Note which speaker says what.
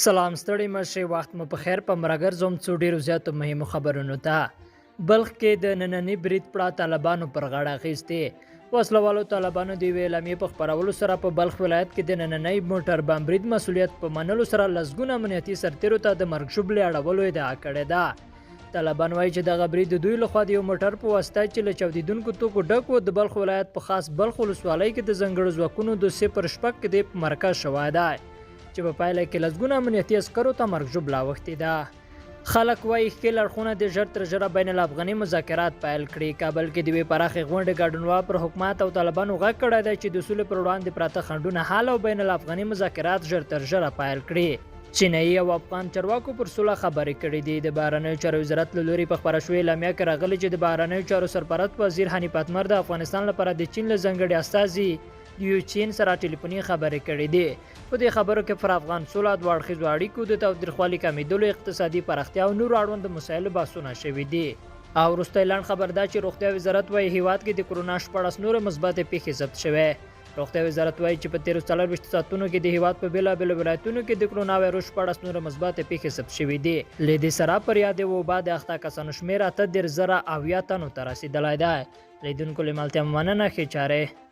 Speaker 1: سلام ستړي مه شئ، وخت مو په خیر. په مرګرځوم څو ډیرو زیاتو مهمو خبرونو ته. بلخ کې د ننني برید پړه طالبانو پر غاړه اخیستې. وسلوالو طالبانو د یوې اعلامیې په خپرولو سره په بلخ ولایت کې د نننۍ موټر بم برید مسولیت په منلو سره لسګونه امنیتي سرتیرو ته د مرګ ژوبلې اړولو ادعا کړې ده. طالبان وایي چې دغه برید د دوی لخوا د یو موټر په واسطه چې له چاودیدونکو توکو ډک و، د بلخ ولایت په خاص بلخ ولسوالۍ کې د ځانګړو ځواکونو د 06 کې د په مرکز شوی دی، چې په پایله کې لسګونه امنیتي عسکرو ته مرګ ژوبله اوښتې ده. خلک وایي ښکېل اړخونه دې ژر تر ژره بین الافغاني مذاکرات پیل کړي. کابل کې د یوې پراخې غونډې ګډونوال پر حکومت او طالبانو غږ کړی دی چې د سولې پر وړاندې پراته خنډونه حل او بین الافغاني مذاکرات ژر تر ژره پیل کړي. چینایي او افغان چارواکو پر سوله خبرې کړې دي. د بهرنیو چارو وزارت له لوري په خپره شوې اعلامیه کې راغلي چې د بهرنیو چارو سرپرست وزیر حنیف اتمر د افغانستان لپاره د چین له ځانګړي استازي لیو چین سره ټلیفوني خبرې کړې دي. په دې خبرو کې پر افغان سوله، دوه اړخیزو اړیکو، د تاوتریخوالي کمېدلو، اقتصادي پراختیا او نورو اړوندو مسایلو بحثونه شوي دي. او وروستی لنډ خبر دا چې روغتیا وزارت وایي هیواد کې د کرونا 16 نورې مثبتې پېښې ثبت شوې. روغتیا وزارت وایي چې په تېرو 24 ساعتونو کې د هیواد په بېلابېلو ولایتونو کې د کرونا وایروس 16 نورې مثبتې پېښې ثبت شوې دي. له دې سره پر یادې وبا د اخته کسانو شمېر 38,070 تنو ته رسېدلی دی. لیدونکو له ملتیا مننه، ښې چارې.